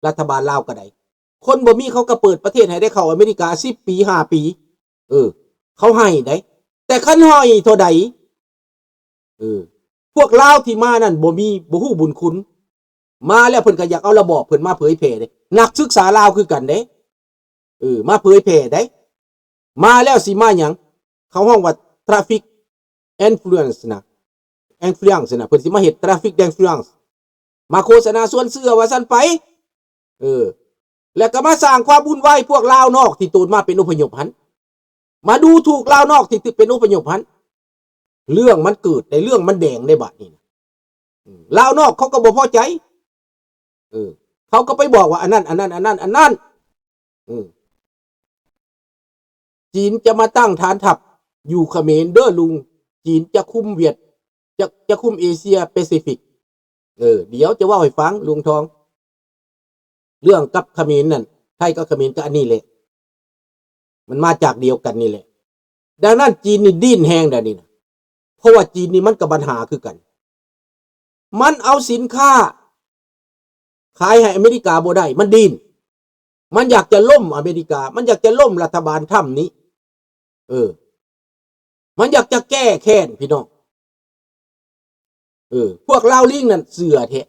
ລັດຖະບານລາວກໍໄດ້. ຄົນບໍ່ມີເຂົາກໍເປີດປະເທດໃຫ້ໄດ້ເຂົ້າອາເມລິກາສິບປີ ຫ້າປີ ເອີ ເຂົາໃຫ້ໄດ໋. ແຕ່ຄັນໃຫ້ເທົ່າໃດ ເອີ ພວກລາວທີ່ມານັ້ນບໍ່ມີ ບໍ່ຮູ້ບຸນຄຸນ ມາແລ້ວເພິ່ນກໍຢາກເອົາລະບອບເພິ່ນມາເຜີຍແຜ່ເດ້. ນັກສຶກສາລາວຄືກັນເດ້ ເອີ ມາເຜີຍແຜ່ໄດ໋. ມາແລ້ວຊິມາຫຍັງ? ເຂົາຮ້ອງວ່າ traffic influence ນະ influence ນະ ເພິ່ນຊິມາເຮັດ traffic influence ມາໂຄສະນາຊວນເຊື່ອວ່າຊັ້ນໄປ ເອີ ແລ້ວກໍມາສ້າງຄວາມວຸ່ນວາຍພວກລາວນອກທີ່ໂຕນມາເປັນອົບພະຍົບຫັ້ນ ມາດູຖູກລາວນອກທີ່ເປັນອົບພະຍົບຫັ້ນ. ເລື່ອງມັນເກີດໄດ໋ ເລື່ອງມັນແດງໄດ໋ບາດນີ້ນະ ລາວນອກເຂົາກໍບໍ່ພໍໃຈ ເອີ ເຂົາກໍໄປບອກວ່າອັນນັ້ນ ອັນນັ້ນ ອັນນັ້ນ ອັນນັ້ນ ເອີ ຈີນຈະມາຕັ້ງຖານທັບຢູ່ຂະເໝນເດີລຸງ ຈີນຈະຄຸມຫວຽດ ຈະ ຈະຄຸມເອເຊຍແປຊີຟິກ. ເອີ ດຽວຈະເວົ້າໃຫ້ຟັງ ລຸງທອງ ເລື່ອງກັບຂະເໝນນັ້ນ ໄທກັບຂະເໝນກໍອັນນີ້ແຫຼະ ມັນມາຈາກດຽວກັນນີ້ແຫຼະ. ດັ່ງນັ້ນຈີນນີ້ດີ້ນແຮງດຽວນີ້ນະ ເພາະວ່າຈີນນີ້ມັນກໍບັນຫາຄືກັນ ມັນເອົາສິນຄ້າຂາຍໃຫ້ອາເມລິກາບໍ່ໄດ້ ມັນດີ້ນ ມັນຢາກຈະລົ້ມອາເມລິກາ ມັນຢາກຈະລົ້ມລັດຖະບານທຳນີ້ ເອີ ມັນຢາກຈະແກ້ແຄ້ນພີ່ນ້ອງ. ເອີ ພວກລາວລີງນັ້ນເຊື່ອແທ້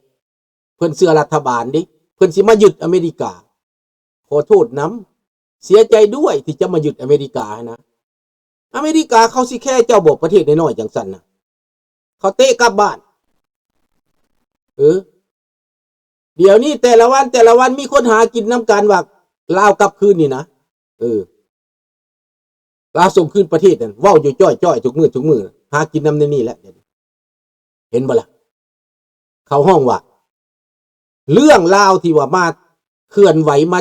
ເພິ່ນເຊື່ອລັດຖະບານເດ້ ເພິ່ນຊິມາຍຶດອາເມລິກາ. ຂໍໂທດນຳ ເສຍໃຈດ້ວຍທີ່ຈະມາຍຶດອາເມລິການະ. ອາເມລິກາເຂົາຊິແຄເຈົ້າບໍ່ ປະເທດນ້ອຍໆຈັ່ງຊັ້ນນະ ເຂົາເຕະກັບບ້ານ. ເອີ ດຽວນີ້ແຕ່ລະວັນ ແຕ່ລະວັນມີຄົນຫາກິນນຳກັນວ່າລາວກັບຄືນນີ້ນະ ເອີ ລາວສົ່ງຄືນປະເທດນັ້ນ ເວົ້າຢູ່ຈ້ອຍໆທຸກມື້ ທຸກມື້ ຫາກິນນຳໃນນີ້ແຫຼະ. ເຫັນບໍ່ລະ? ເຂົາຮ້ອງວ່າ ເລື່ອງລາວທີ່ວ່າມາເຄື່ອນໄຫວ ມາ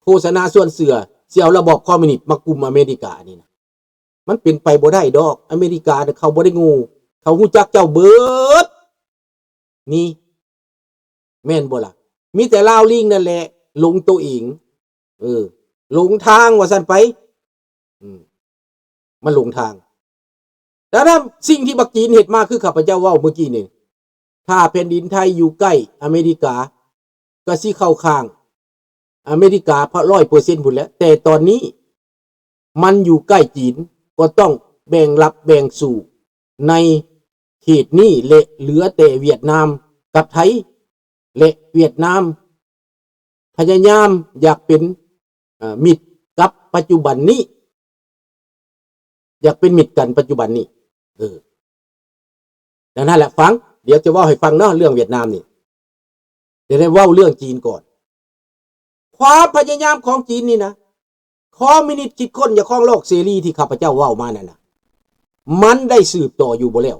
ໂຄສະນາຊວນເຊື່ອ ຊິເອົາລະບອບຄອມມິວນິດມາກຸມອາເມລິການີ້ນະ ມັນເປັນໄປບໍ່ໄດ້ດອກ. ອາເມລິກາເຂົາບໍ່ໄດ້ໂງ່ ເຂົາຮູ້ຈັກເຈົ້າເບິດນີ້ ແມ່ນບໍ່ລະ? ມີແຕ່ລາວລີງນັ້ນແຫຼະຫຼົງໂຕເອງ ເອີ ຫຼົງທາງວ່າຊັ້ນໄປ ອືມ ມັນຫຼົງທາງ. ດັ່ງນັ້ນ ສິ່ງທີ່ບັກຈີນເຮັດມາ ຄືຂ້າພະເຈົ້າເວົ້າເມື່ອກີ້ນີ້ ຖ້າແຜ່ນດິນໄທຢູ່ໃກ້ອາເມລິກາ ກໍຊິເຂົ້າຂ້າງອາເມລິກາ ຮ້ອຍເປີເຊັນ ພຸ້ນແຫຼະ. ແຕ່ຕອນນີ້ມັນຢູ່ໃກ້ຈີນ ກໍຕ້ອງແບ່ງຮັບແບ່ງສູ້ໃນເຂດນີ້ ແລະ ເຫຼືອແຕ່ຫວຽດນາມກັບໄທ ແລະ ຫວຽດນາມພະຍາຍາມຢາກເປັນ ເອີ ມິດກັບປັດຈຸບັນນີ້ ຢາກເປັນມິດກັນປັດຈຸບັນນີ້. ເອີ ດັ່ງນັ້ນແຫຼະ ຟັງ ດຽວຈະເວົ້າໃຫ້ຟັງເນາະ ເລື່ອງຫວຽດນາມນີ້. ດຽວໄດ້ເວົ້າເລື່ອງຈີນກ່ອນ. ຄວາມພະຍາຍາມຂອງຈີນນີ້ນະ ຄອມມິວນິດຄິດຄົ້ນຢາກຄອງໂລກເສລີທີ່ຂ້າພະເຈົ້າເວົ້າມານັ້ນນະ ມັນໄດ້ສືບຕໍ່ຢູ່ບໍ່ແລ້ວ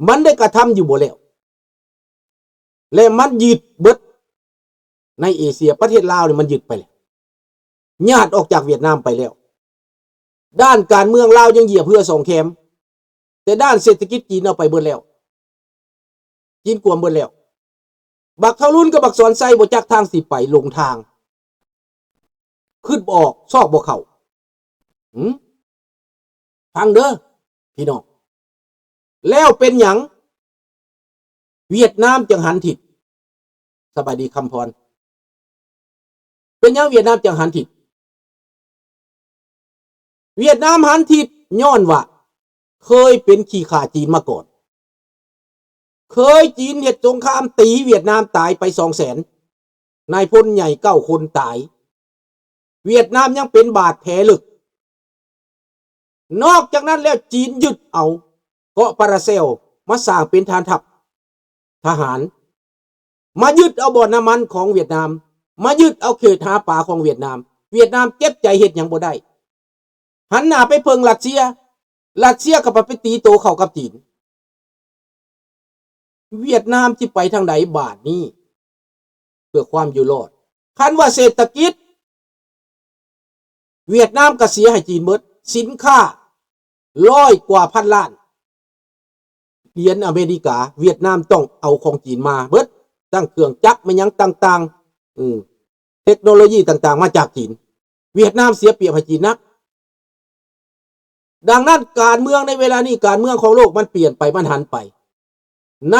ມັນໄດ້ກະທຳຢູ່ບໍ່ແລ້ວ ແລະ ມັນຍຶດເບິດໃນເອເຊຍ. ປະເທດລາວນີ້ມັນຍຶດໄປແລ້ວ ຍາດອອກຈາກຫວຽດນາມໄປແລ້ວ. ດ້ານການເມືອງລາວຍັງຢຽບເຮືອສອງແຄມ ແຕ່ດ້ານເສດຖະກິດຈີນເອົາໄປເບິດແລ້ວ ຈີນກວມເບິດແລ້ວ. ບັກທະລຸນກັບບັກສອນໄຊບໍ່ຈັກທາງຊິໄປ ຫຼົງທາງ ຄິດບໍ່ອອກ ຊອກບໍ່ເຂົ້າ. ຫືມ ຟັງເດີພີ່ນ້ອງ ແລ້ວເປັນຫຍັງຫວຽດນາມຈຶ່ງຫັນທິດ? ສະບາຍດີຄຳພອນ. ເປັນຫຍັງຫວຽດນາມຈຶ່ງຫັນທິດ? ຫວຽດນາມຫັນທິດຍ້ອນວ່າເຄີຍເປັນຂີ້ຂ້າຈີນມາກ່ອນ. ເຄີຍຈີນເຮັດສົງຄາມຕີຫວຽດນາມຕາຍໄປສອງແສນ ນາຍພົນໃຫຍ່ເກົ້າຄົນຕາຍ. ຫວຽດນາມຍັງເປັນບາດແຜເລິກ. ນອກຈາກນັ້ນແລ້ວ ຈີນຍຶດເອົາເກາະປາຣາເຊວມາສ້າງເປັນຖານທັບທະຫານ, ມາຍຶດເອົາບ່ອນນ້ຳມັນຂອງຫວຽດນາມ, ມາຍຶດເອົາເຂດຫາປາຂອງຫວຽດນາມ. ຫວຽດນາມເຈັບໃຈເຮັດຫຍັງບໍ່ໄດ້. ຫັນໜ້າໄປເພິ່ງຣັດເຊຍ, ຣັດເຊຍກໍໄປ ໄປຕີໂຕເຂົ້າກັບຈີນ. ຫວຽດນາມຊິໄປທາງໃດບາດນີ້ ເພື່ອຄວາມຢູ່ລອດ? ຄັນວ່າເສດຖະກິດ ຫວຽດນາມກໍເສຍໃຫ້ຈີນເບິດ. ສິນຄ້າຮ້ອຍກວ່າພັນລ້ານຫຼຽນອາເມລິກາ ຫວຽດນາມຕ້ອງເອົາຂອງຈີນມາເບິດ, ທັງເຄື່ອງຈັກແມ່ນຫຍັງຕ່າງໆ ເອີ ເຕັກໂນໂລຢີຕ່າງໆ ມາຈາກຈີນ. ຫວຽດນາມເສຍປຽບໃຫ້ຈີນໜັກ. ດັ່ງນັ້ນ ການເມືອງໃນເວລານີ້ ການເມືອງຂອງໂລກມັນປ່ຽນໄປ, ມັນຫັນໄປ. ໃນ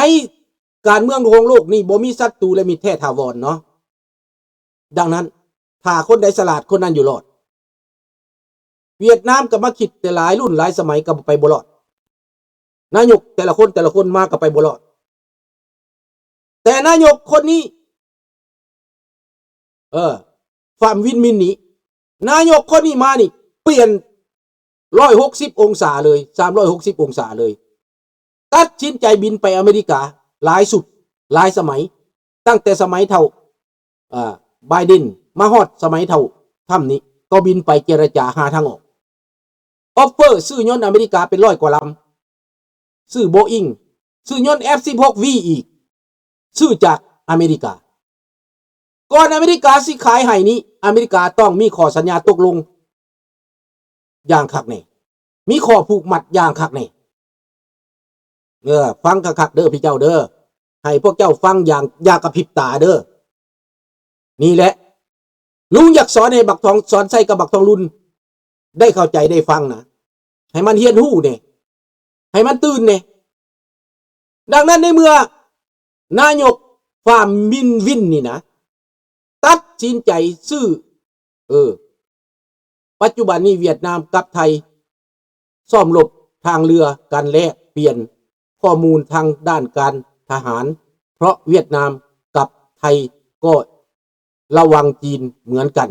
ການເມືອງຂອງໂລກນີ້ ບໍ່ມີສັດຕູ ແລະ ມິດແທ້ຖາວອນເນາະ. ດັ່ງນັ້ນ ຖ້າຄົນໃດສະຫຼາດ ຄົນນັ້ນຢູ່ລອດ. ຫວຽດນາມກໍມາຄິດແຕ່ຫຼາຍລຸ້ນຫຼາຍສະໄໝກໍໄປບໍ່ລອດ. ນາຍົກແຕ່ລະຄົນ ແຕ່ລະຄົນມາກໍໄປບໍ່ລອດ. ແຕ່ນາຍົກຄົນນີ້ ເອີ ຟາມວິນມິນນີ້ ນາຍົກຄົນນີ້ມານີ້ ປ່ຽນຮ້ອຍຫົກສິບອົງສາເລີຍ ສາມຮ້ອຍຫົກສິບອົງສາເລີຍ. ຕັດສິນໃຈບິນໄປອາເມລິກາຫຼາຍຊຸດ ຫຼາຍສະໄໝ, ຕັ້ງແຕ່ສະໄໝເຖົ້າ ເອີ ໄບເດັນ ມາຮອດສະໄໝເຖົ້າທຳນີ້ ກໍບິນໄປເຈລະຈາຫາທາງອອກ. ອອຟເຟີຊື້ຍົນອາເມລິກາເປັນຮ້ອຍກວ່າລຳ, ຊື້ໂບອິງ, ຊື້ຍົນເອັຟສິບຫົກວີອີກ, ຊື້ຈາກອາເມລິກາ. ກ່ອນອາເມລິກາຊິຂາຍໃຫ້ນີ້ ອາເມລິກາຕ້ອງມີຂໍ້ສັນຍາຕົກລົງຢ່າງຄັກແນ່, ມີຂໍ້ຜູກມັດຢ່າງຄັກແນ່. ເອີ ຟັງຄັກໆເດີພີ່ເຈົ້າເດີ, ໃຫ້ພວກເຈົ້າຟັງຢ່າງຢ່າກະພິບຕາເດີ. ນີ້ແຫຼະ ລຸງຢາກສອນໃຫ້ບັກທອງ ສອນໄຊກັບບັກທອງລຸນໄດ້ເຂົ້າໃຈໄດ້ຟັງນະ, ໃຫ້ມັນຮຽນຮູ້ແດ່, ໃຫ້ມັນຕື່ນແດ່. ດັ່ງນັ້ນ ໃນເມື່ອນາຍົກຟາມມິນວິນນີ້ນະ ຕັດສິນໃຈຊື້ ເອີ ປັດຈຸບັນນີ້ຫວຽດນາມກັບໄທຊ້ອມລົບທາງເຮືອກັນ ແລກປ່ຽນຂໍ້ມູນທາງດ້ານການທະຫານ, ເພາະຫວຽດນາມກັບໄທກໍລະວັງຈີນເໝືອນກັນ.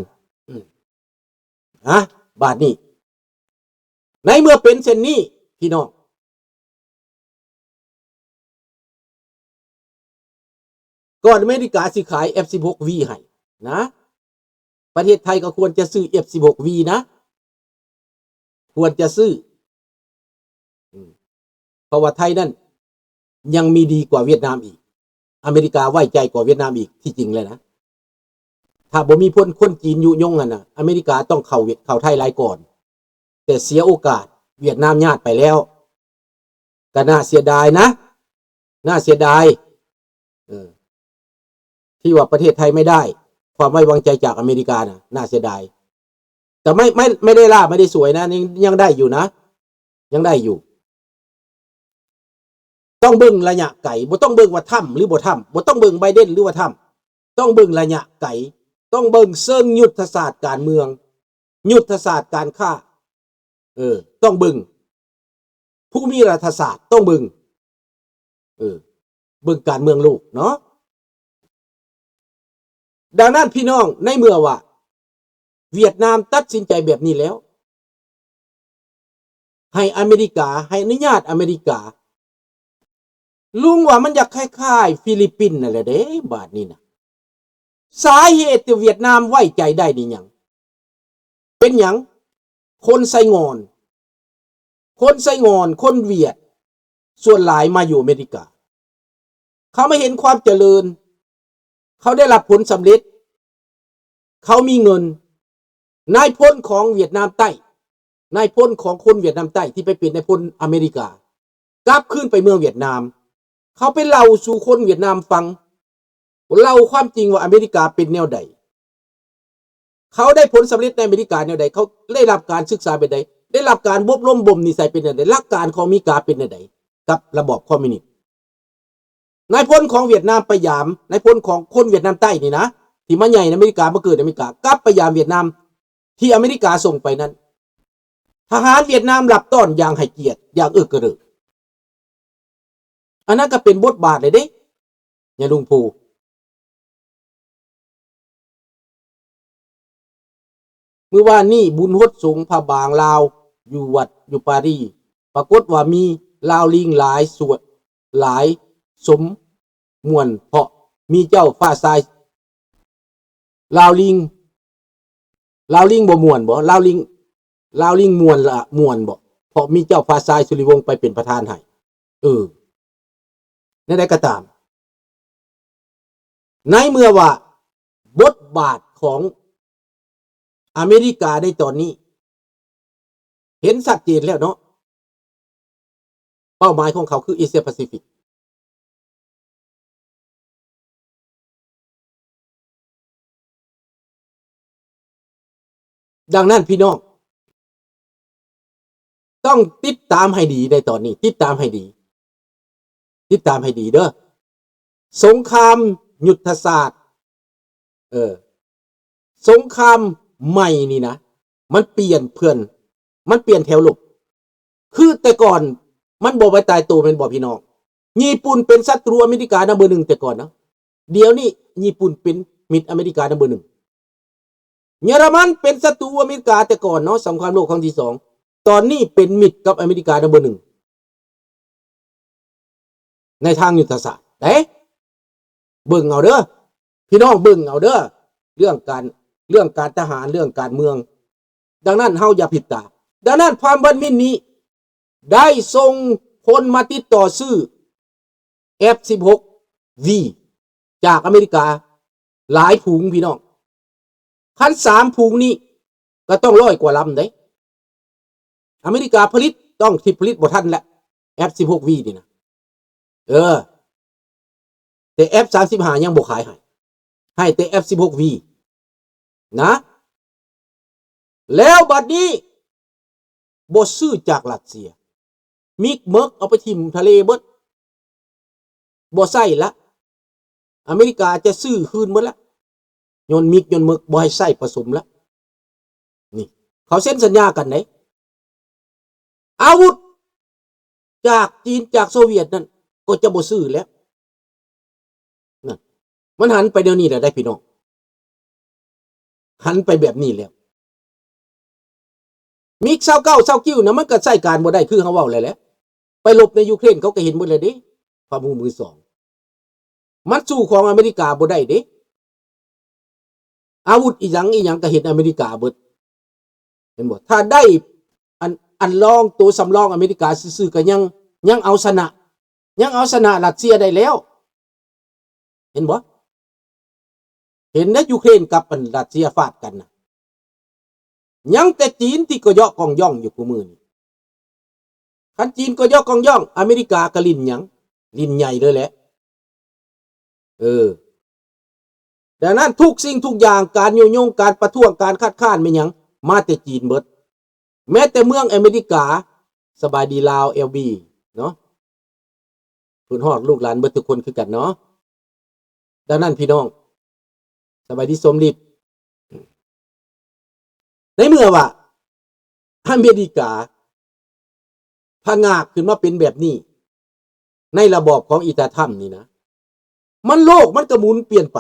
ອາ ບາດນີ້ ໃນເມື່ອເປັນເຊັ່ນນີ້ ພີ່ນ້ອງ ກ່ອນອາເມລິກາຊິຂາຍເອັຟສິບຫົກວີໃຫ້ນະ, ປະເທດໄທກໍຄວນຈະຊື້ເອັຟສິບຫົກວີນະ, ຄວນຈະຊື້. ອືມ ເພາະວ່າໄທນັ້ນຍັງມີດີກວ່າຫວຽດນາມອີກ, ອາເມລິກາໄວ້ໃຈກວ່າຫວຽດນາມອີກ ທີ່ຈິງແລ້ວນະ. ຖ້າບໍ່ມີພົນ ຄົນຈີນຍຸຍົງຫັ້ນນະ ອາເມລິກາຕ້ອງເຂົ້າຫວຽດ ເຂົ້າໄທຫຼາຍກ່ອນ, ແຕ່ເສຍໂອກາດ ຫວຽດນາມຍາດໄປແລ້ວ. ກໍໜ້າເສຍດາຍນະ, ໜ້າເສຍດາຍ ເອີ ທີ່ວ່າປະເທດໄທໄມ່ໄດ້ຄວາມໄວ້ວາງໃຈຈາກອາເມລິການະ, ໜ້າເສຍດາຍ. ແຕ່ໄມ່ ໄມ່ ໄມ່ໄດ້ລ້າ ໄມ່ໄດ້ສວຍນະ, ຍັງ ຍັງໄດ້ຢູ່ນະ, ຍັງໄດ້ຢູ່. ຕ້ອງເບິ່ງໄລຍະໄກ, ບໍ່ຕ້ອງເບິ່ງວ່າທຳ ຫຼື ບໍ່ທຳ, ບໍ່ຕ້ອງເບິ່ງໄບເດັນ ຫຼື ວ່າທຳ, ຕ້ອງເບິ່ງໄລຍະໄກ, ຕ້ອງເບິ່ງເຊີງຍຸດທະສາດການເມືອງ, ຍຸດທະສາດການຄ້າ, ເອີ ຕ້ອງເບິ່ງ ພູມິລັດຖະສາດ ຕ້ອງເບິ່ງ ເອີ ເບິ່ງການເມືອງໂລກເນາະ. ດັ່ງນັ້ນ ພີ່ນ້ອງ, ໃນເມື່ອວ່າຫວຽດນາມຕັດສິນໃຈແບບນີ້ແລ້ວ ໃຫ້ອາເມລິກາ, ໃຫ້ອະນຸຍາດອາເມລິກາ, ລຸງວ່າມັນຢາກຄ້າຍໆຟີລິບປິນນັ້ນແຫຼະເດ້ ບາດນີ້ນະ. ສາເຫດທີ່ຫວຽດນາມໄວ້ໃຈໄດ້ນີ້ຫຍັງ? ເປັນຫຍັງ? ຄົນໄຊງອນ, ຄົນໄຊງອນ, ຄົນຫວຽດ ສ່ວນຫຼາຍມາຢູ່ອາເມລິກາ, ເຂົາມາເຫັນຄວາມຈະເລີນ, ເຂົາໄດ້ຮັບຜົນສຳເລັດ, ເຂົາມີເງິນ. ນາຍພົນຂອງຫວຽດນາມໃຕ້, ນາຍພົນຂອງຄົນຫວຽດນາມໃຕ້ທີ່ໄປເປັນນາຍພົນອາເມລິກາ ກັບຄືນໄປເມືອງຫວຽດນາມ, ເຂົາໄປເລົ່າສູ່ຄົນຫວຽດນາມຟັງ, ເລົ່າຄວາມຈິງວ່າອາເມລິກາເປັນແນວໃດ, ເຂົາໄດ້ຜົນສຳເລັດໃນອາເມລິກາແນວໃດ, ເຂົາໄດ້ຮັບການສຶກສາແບບໃດ, ໄດ້ຮັບການອົບຮົມບົ່ມນິໄສເປັນແນວໃດ, ຫຼັກການຂອງອາເມລິກາເປັນແນວໃດກັບລະບອບຄອມມິວນິດ. ນາຍພົນຂອງຫວຽດນາມໄປຢາມ, ນາຍພົນຂອງຄົນຫວຽດນາມໃຕ້ນີ້ນະ ທີ່ມາໃຫຍ່ໃນອາເມລິກາ, ມາເກີດໃນອາເມລິກາ, ກັບໄປຢາມຫວຽດນາມທີ່ອາເມລິກາສົ່ງໄປນັ້ນ, ທະຫານຫວຽດນາມຮັບຕ້ອນຢ່າງໃຫ້ກຽດ, ຢ່າງເອິກກະເລິກ. ອັນນັ້ນກໍເປັນບົດບາດເລີຍເດ້ ຍາລຸງພູ. ມື້ວານນີ້ບຸນຫົດສົງພະບາງລາວຢູ່ວັດ ຢູ່ປາຣີ, ປາກົດວ່າມີລາວລິງຫຼາຍສວດ ຫຼາຍສົມມ່ວນ ເພາະມີເຈົ້າຟ້າຊາຍ ລາວລິງ, ລາວລິງບໍ່ມ່ວນບໍ? ລາວລິງ, ລາວລິງມ່ວນລະ ມ່ວນບໍ? ເພາະມີເຈົ້າຟ້າຊາຍ ສຸລິວົງ ໄປເປັນປະທານໃຫ້. ເອີ ແນວໃດກໍຕາມ, ໃນເມື່ອວ່າບົດບາດຂອງອາເມລິກາໃນຕອນນີ້ ເຫັນຊັດເຈນແລ້ວເນາະ, ເປົ້າໝາຍຂອງເຂົາຄືເອເຊຍປາຊີຟິກ. ດັ່ງນັ້ນ ພີ່ນ້ອງ ຕ້ອງຕິດຕາມໃຫ້ດີໃນຕອນນີ້, ຕິດຕາມໃຫ້ດີ, ຕິດຕາມໃຫ້ດີເດີ. ສົງຄາມຍຸດທະສາດ, ເອີ, ສົງຄາມໃໝ່ນີ້ນະ ມັນປ່ຽນເພື່ອນ ມັນປ່ຽນແຖວລົບ. ຄືແຕ່ກ່ອນມັນບໍ່ໄປຕາຍໂຕແມ່ນບໍ່ພີ່ນ້ອງ? ຍີ່ປຸ່ນເປັນສັດຕູອາເມລິການຳເບີໜຶ່ງແຕ່ກ່ອນເນາະ, ດຽວນີ້ຍີ່ປຸ່ນເປັນມິດອາເມລິການຳເບີໜຶ່ງ. ເຢຍລະມັນເປັນສັດຕູອາເມລິກາແຕ່ກ່ອນເນາະ, ສົງຄາມໂລກຄັ້ງທີສອງ, ຕອນນີ້ເປັນມິດກັບອາເມລິການຳເບີໜຶ່ງ ໃນທາງຍຸດທະສາດເດ້. ເບິ່ງເອົາເດີ ພີ່ນ້ອງເບິ່ງເອົາເດີ ເລື່ອງການ ເລື່ອງການທະຫານ ເລື່ອງການເມືອງ. ດັ່ງນັ້ນເຮົາຢ່າຜິດຕາ. ດັ່ງນັ້ນ Prime One Min ນີ້ໄດ້ສົ່ງຄົນມາຕິດຕໍ່ຊື້ ເອັຟສິບຫົກວີ ຈາກອາເມລິກາຫຼາຍຝູງພີ່ນ້ອງ. ຄັນສາມຝູງນີ້ກໍຕ້ອງຮ້ອຍກວ່າລຳເດ້. ອາເມລິກາຜະລິດ ຕ້ອງທີ່ຜະລິດບໍ່ທັນແຫຼະ ເອັຟສິບຫົກວີນີ້ນະ. ເອີ ແຕ່ເອັຟສາມສິບຫ້າຍັງບໍ່ຂາຍໃຫ້ ໃຫ້ແຕ່ເອັຟສິບຫົກວີນະ. ແລ້ວບັດນີ້ບໍ່ຊື້ຈາກຣັດເຊຍ, ມິກເມິກເອົາໄປຖິ້ມທະເລເບິດ. ບໍ່ໃຊ້ລະ ອາເມລິກາຈະຊື້ຄືນໝົດລະ ຍົນມິກຍົນເມິກບໍ່ໃຫ້ໃຊ້ປະສົມລະ. ນີ້ເຂົາເຊັນສັນຍາກັນເດ້. ອາວຸດຈາກຈີນ ຈາກໂຊວຽດນັ້ນກໍຈະບໍ່ຊື້ແລ້ວ. ນັ້ນ ມັນຫັນໄປແນວນີ້ແລ້ວໄດ໋ພີ່ນ້ອງ. ຫັນໄປແບບນີ້ແລ້ວ ມິກຊາວເກົ້າ ຊາວກິ້ວນະ ມັນກໍໃຊ້ການບໍ່ໄດ້ ຄືເຮົາເວົ້າແລ້ວແຫຼະ. ໄປລົບໃນຢູເຄຣນ ເຂົາກໍເຫັນໝົດແລ້ວເດ້ ຄວາມຮ່ວມມືສອງ ມັນສູ້ຂອງອາເມລິກາບໍ່ໄດ້ເດ້. ອາວຸດອີ່ຫຍັງອີ່ຫຍັງກໍເຫັນອາເມລິກາເບິດ ເຫັນບໍ່? ຖ້າໄດ້ອັນ ອັນລອງ ໂຕສຳລອງອາເມລິກາຊື່ໆ ກໍຍັງ ຍັງເອົາຊະນະ ຍັງເອົາຊະນະຣັດເຊຍໄດ້ແລ້ວ. ເຫັນບໍ່? ເຫັນເດ້ ຢູເຄຣນກັບອັນຣັດເຊຍຟາດກັນນະ ຍັງແຕ່ຈີນທີ່ກະເຍາະກ່ອງຢ່ອງຢູ່ຄູ່ມື້ນີ້. ຄັນຈີນກະເຍາະກ່ອງຢ່ອງ ອາເມລິກາກະຫຼິ້ນຫຍັງ? ຫຼິ້ນໃຫຍ່ເລີຍແຫຼະ. ເອີ ດັ່ງນັ້ນທຸກສິ່ງທຸກຢ່າງ ການຍຸຍົງ ການປະທ້ວງ ການຄັດຄ້ານແມ່ນຫຍັງ? ມາແຕ່ຈີນເບິດ. ແມ້ແຕ່ເມືອງອາເມລິກາ ສະບາຍດີລາວ ແອລບີ ເນາະ ເພິ່ນຮອດລູກຫຼານເບິດທຸກຄົນຄືກັນເນາະ. ດັ່ງນັ້ນພີ່ນ້ອງ ສະບາຍດີສົມລິດ ໃນເມື່ອວ່າອາເມລິກາພະງາກຂຶ້ນມາເປັນແບບນີ້ ໃນລະບອບຂອງອີຕາທຳນີ້ນະ ມັນໂລກມັນກະໝູນປ່ຽນໄປ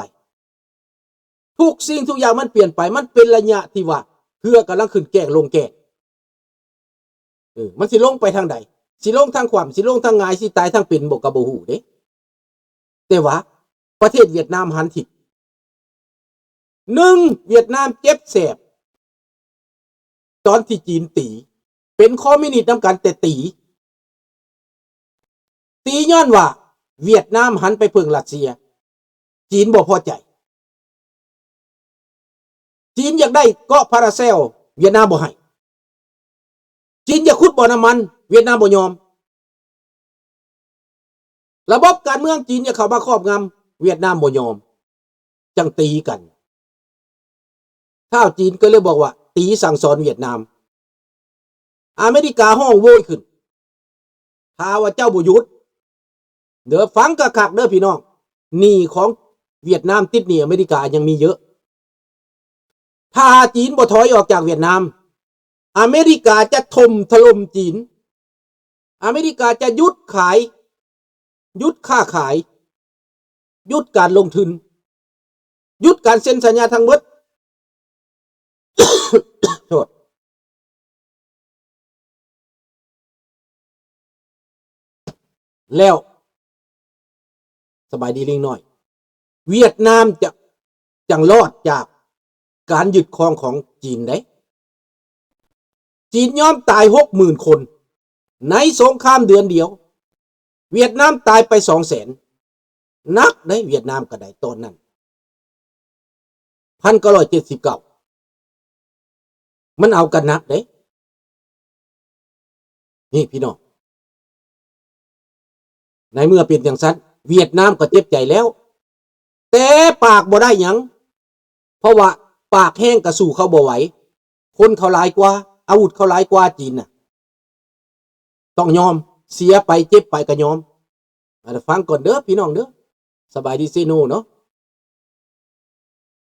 ທຸກສິ່ງທຸກຢ່າງມັນປ່ຽນໄປ. ມັນເປັນໄລຍະທີ່ວ່າເຮືອກຳລັງຂຶ້ນແກ້ງລົງແກ້ງ ເອີ ມັນຊິລົງໄປທາງໃດ? ຊິລົງທາງຂວ້ຳ ຊິລົງທາງຫງາຍ ຊິຕາຍທາງເປັນບໍ່ ກໍບໍ່ຮູ້ເດ້. ແຕ່ວ່າປະເທດຫວຽດນາມຫັນທິດ. ໜຶ່ງ ຫວຽດນາມເຈັບແສບຕອນທີ່ຈີນຕີ ເປັນຄອມມິວນິດນຳກັນແຕ່ຕີ ຕີຍ້ອນວ່າຫວຽດນາມຫັນໄປເພິ່ງຣັດເຊຍ ຈີນບໍ່ພໍໃຈ. ຈີນຢາກໄດ້ເກາະພາຣາເຊວ ຫວຽດນາມບໍ່ໃຫ້. ຈີນຢາກຂຸດບໍ່ນ້ຳມັນ ຫວຽດນາມບໍ່ຍອມ. ລະບົບການເມືອງຈີນຢາກເຂົ້າມາຄອບງຳ ຫວຽດນາມບໍ່ຍອມ ຈັ່ງຕີກັນ. ທ້າວຈີນກໍເລີຍບອກວ່າ ຕີສັ່ງສອນຫວຽດນາມ. ອາເມລິກາຮ້ອງໂວຍຂຶ້ນ ຖ້າວ່າເຈົ້າບໍ່ຢຸດເດີ. ຟັງຄັກໆເດີພີ່ນ້ອງ ໜີ້ຂອງຫວຽດນາມຕິດໜີ້ອາເມລິກາຍັງມີເຍອະ. ຖ້າຫາກຈີນບໍ່ຖອຍອອກຈາກຫວຽດນາມ ອາເມລິກາຈະຖົມຖະຫຼົ່ມຈີນ. ອາເມລິກາຈະຢຸດຂາຍ ຢຸດຄ້າຂາຍ ຢຸດການລົງທຶນ ຢຸດການເຊັນສັນຍາທັງໝົດ. ໂທດ. ແລ້ວ ສະບາຍດີລິງນ້ອຍ ຫວຽດນາມຈະ ຈັ່ງລອດຈາກການຍຶດຄອງຂອງຈີນໄດ໋. ຈີນຍອມຕາຍຫົກໝື່ນຄົນ ໃນສົງຄາມເດືອນດຽວ ຫວຽດນາມຕາຍໄປສອງແສນ. ໜັກໄດ໋ ຫວຽດນາມກໍໄດ້ຕອນນັ້ນ ພັນເກົ້າຮ້ອຍເຈັດສິບເກົ້າ ມັນເອົາກັນໜັກເດ້. ນີ້ພີ່ນ້ອງ ໃນເມື່ອເປັນຈັ່ງຊັ້ນ ຫວຽດນາມກໍເຈັບໃຈແລ້ວ ແຕ່ປາກບໍ່ໄດ້ຫຍັງ ເພາະວ່າປາກແຮງກໍສູ້ເຂົາບໍ່ໄຫວ. ຄົນເຂົາຫຼາຍກວ່າ ອາວຸດເຂົາຫຼາຍກວ່າຈີນນະ. ຕ້ອງຍອມ ເສຍໄປເຈັບໄປກໍຍອມ. ອາ ຟັງກ່ອນເດີພີ່ນ້ອງເດີ. ສະບາຍດີເຊໂນເນາະ.